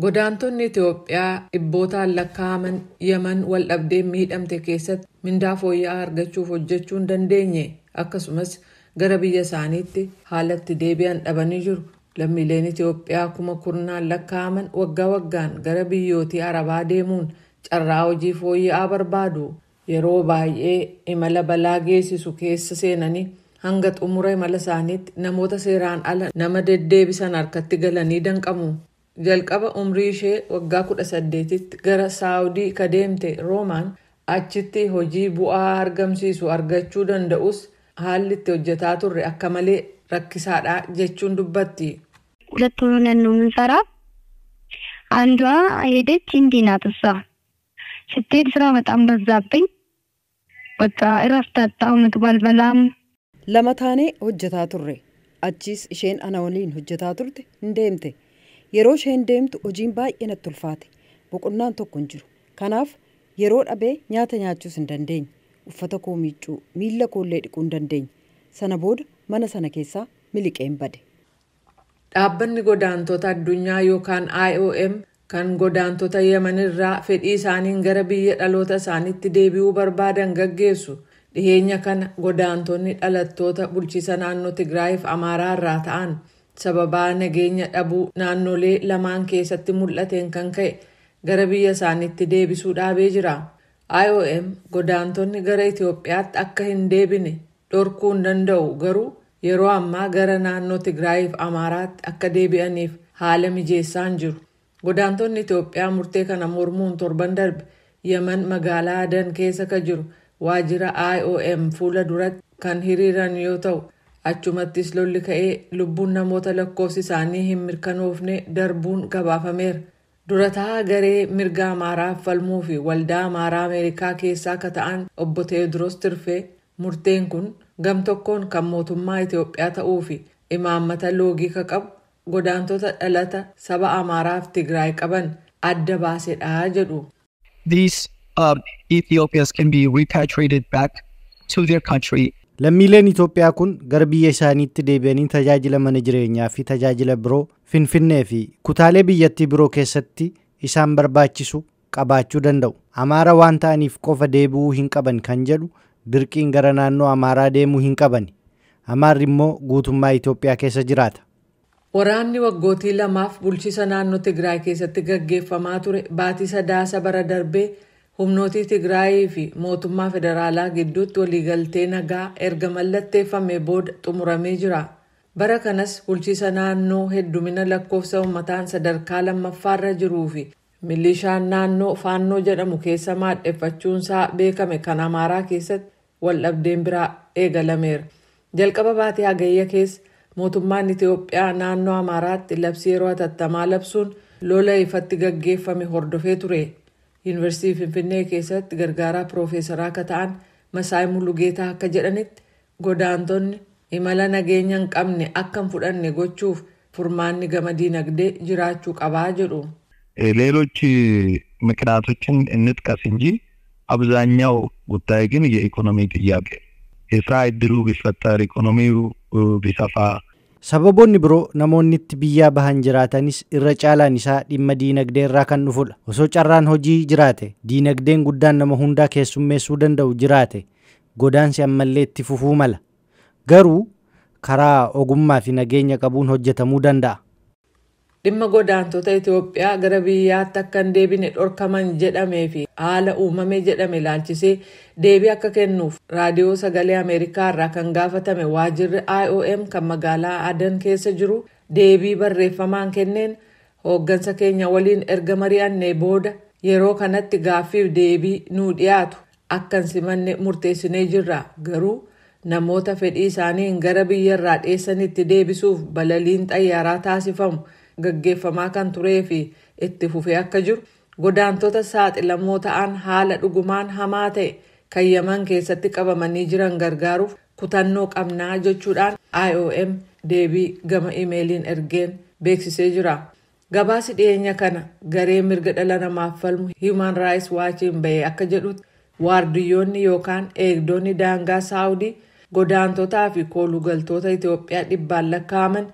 Godaantonni Itoophiyaa dhibbootaan lakkaa'aman Yaman wal dhabdeen miidhamte keessatti mindaa fooyya'aa argachuuf hojjechuu hin dandeenye, akkasumas gara biyya isaaniitti haalatti deebi'an dhabanii jiru. Lammiileen Itoophiyaa kuma kurnaan lakkaa'aman waggaa waggaan gara biyyootii Arabaa deemuun carraa hojii fooyya'aa barbaadu. Yeroo baay'ee imala balaa geessisu keessa seenanii hanga xumura imala isaaniitti namoota seeraan ala nama deddeebisan harkatti galanii danqamu. Jalqaba umrii ishee waggaa 18tti gara Saawudii ka deemte Roomaan, achitti hojii bu'aa argamsiisu argachuu danda'us, haalli itti hojjetaa turre akka malee rakkisaadha jechuun dubbatti. ሁለት ሆነን ነው የምንሰራው። አንዷ ሄደች፣ እንዲህ ናት እሷ። ስትሄድ ስራ በጣም በዛብኝ። በቃ እረፍት አጣሁ፣ ምግብ አልበላም። Lama taanee hojjetaa turre. Achiis isheen ana waliin hojjetaa turte hin deemte. Yeroo isheen deemtu hojiin baay'ee natti ulfaate. Boqonnaan tokko hin jiru. Kanaaf yeroo dhabee nyaata nyaachuus hin dandeenye. Uffata koo miiccuu, miilla koollee dhiquu hin dandeenye. Sana booda mana sana keessaa miliqeen bade. Dhaabbanni Godaantota Addunyaa yookaan IOM kan godaantota Yemen irraa fedhii isaaniin gara biyya dhaloota isaaniitti deebi'uu barbaadan gaggeessu, dhiheenya kana godaantonni dhalattoota bulchiisa naannoo Tigraayiif Amaaraa irraa ta'an sababaa nageenya dhabuu naannolee lamaan keessatti mul'ateen kan ka'e gara biyya isaaniitti deebisuu dhaabee jira. IOM godaantonni gara Itoophiyaatti akka hin deebine dhorkuu hin danda'u, garuu yeroo ammaa gara naannoo Tigraayiif Amaaraatti akka deebi'aniif haala mijeessaa hin jiru. Godaantonni Itoophiyaa murtee kana mormuun torban darbe Yemen magaalaa Adan keessa ka jiru waajjira IOM fuula duratti kan hiriiran yoo ta'u, achumattis lolli ka'ee lubbuun namoota lakkoofsi isaanii hin mirkanoofne darbuun gabaafameera. Durataa garee mirga Amaaraaf falmuu fi Waldaa Amaaraa Ameerikaa keessaa akka ta'an obbo Teewodiroos Tirfee, murteen kun gam tokkoon kan mootummaa Itoophiyaa ta'uu fi imaammata loogii ka qabu godaantota dhalata saba Amaaraa fi Tigraay qaban adda baasedha jedhu. These Ethiopians can be repatriated back to their country. Lammiileen Itoophiyaa kun gara biyya isaaniitti deebi'anii tajaajila mana jireenyaa fi tajaajila biroo Finfinnee fi kutaalee biyyattii biroo keessatti isaan barbaachisu qabaachuu danda'u. Amaara waan ta'aniif qofa deebi'uu hin qaban kan jedhu, dirqiin gara naannoo Amaaraa deemuu hin qaban. Amaarri immoo guutummaa Itoophiyaa keessa jiraata. Waraanni waggootii 2f bulchiisa naannoo Tigraay keessatti gaggeeffamaa ture baatii Sadaasa bara darbee humnootii Tigraayii fi mootummaa federaalaa gidduutti waliigaltee nagaa erga mallatteeffamee booda xumuramee jira. Bara kanas bulchiisa naannoo heddumina lakkoofsa uummataan sadarkaa lammaffaarra jiruu fi milishaan naannoo Faannoo jedhamu keessa maadheffachuunsaa beekame kan Amaaraa keessatti waldhabdeen biraa eegalameera. Jalqaba baatii Hagayya keessa mootummaan Itoophiyaa naannoo Amaaraatti labsii yeroo hatattamaa labsuun lola ifatti gaggeeffame hordofee ture. Yuunivarsiitii Finfinnee keessatti gargaaraa piroofeesaraa akka ta'an Masaay Mulugeetaa akka jedhanitti, godaantonni imala nageenya hin qabne akka hin fudhanne gochuuf furmaanni gama diinagdee jiraachuu qabaa jedhu. ሌሎች ምክንያቶችን እንጥቀስ እንጂ አብዛኛው ጉዳይ ግን የኢኮኖሚ ጥያቄ፣ የስራ እድሉ ቢፈጠር፣ ኢኮኖሚው ቢሰፋ። Sababoonni biroo namoonni itti biyyaa bahan jiraatanis, irra caalaan isaa dhimma diinagdee irraa kan dhufudha. Osoo carraan hojii jiraate, diinagdeen guddaan nama hundaa keessummeessuu danda'u jiraate, godaansi ammallee itti fufuu mala. Garuu karaa ogummaa fi nageenya qabuun hojjetamuu danda'a. Dhimma godaantota Itoophiyaa gara biyyaatti akka hin deebine dhorkaman jedhamee fi haala uumame jedhame ilaalchisee deebii akka kennuuf Raadiyoo Sagalee Ameerikaa irraa kan gaafatame waajjirri IOM kan magaalaa Adan keessa jiru deebii barreeffamaan kenneen, "Hooggansa keenya waliin erga mari'annee booda yeroo kanatti gaaffiif deebii nuu dhiyaatu akka hin simanne murteessinee jirra. Garuu namoota fedhii isaaniin gara biyyarraa dheessanitti deebisuuf balaliin xayyaaraa taasifamu gaggeeffamaa kan turee fi itti fufee akka jiru, godaantota saaxilamoo ta'an haala dhugumaan hamaa ta'e kan Yaman keessatti qabamanii jiran gargaaruuf kutannoo qabnaa" jechuudhaan IOM deebii gama imeeliin ergeen beeksisee jira. Gabaasi dhiyeenya kana garee mirga dhala namaaf falmu Human Rights Watchiin bahee akka jedhutti, waardiyyoonni yookaan eegdonni daangaa Saawudii godaantotaa fi koolugaltoota Itoophiyaa dhibbaan lakkaa'aman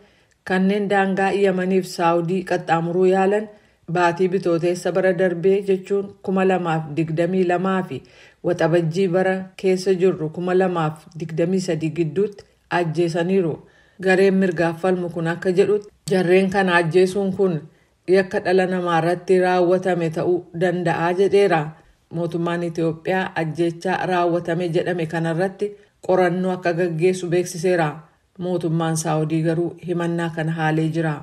kanneen daangaa Yamaniif Saawudii qaxxaamuruu yaalan Baatii Bitooteessa bara darbee, jechuun 2022 fi Waxabajjii bara keessa jirru 2023 gidduutti ajjeesaniiru. Gareen mirgaaf falmu kun akka jedhutti, jarreen kana ajjeesuun kun yakka dhala namaa irratti raawwatame ta'uu danda'a jedheera. Mootummaan Itoophiyaa ajjeechaa raawwatame jedhame kanarratti qorannoo akka gaggeessu beeksiseera. Mootummaan Saawudii garuu himannaa kana haalee jira.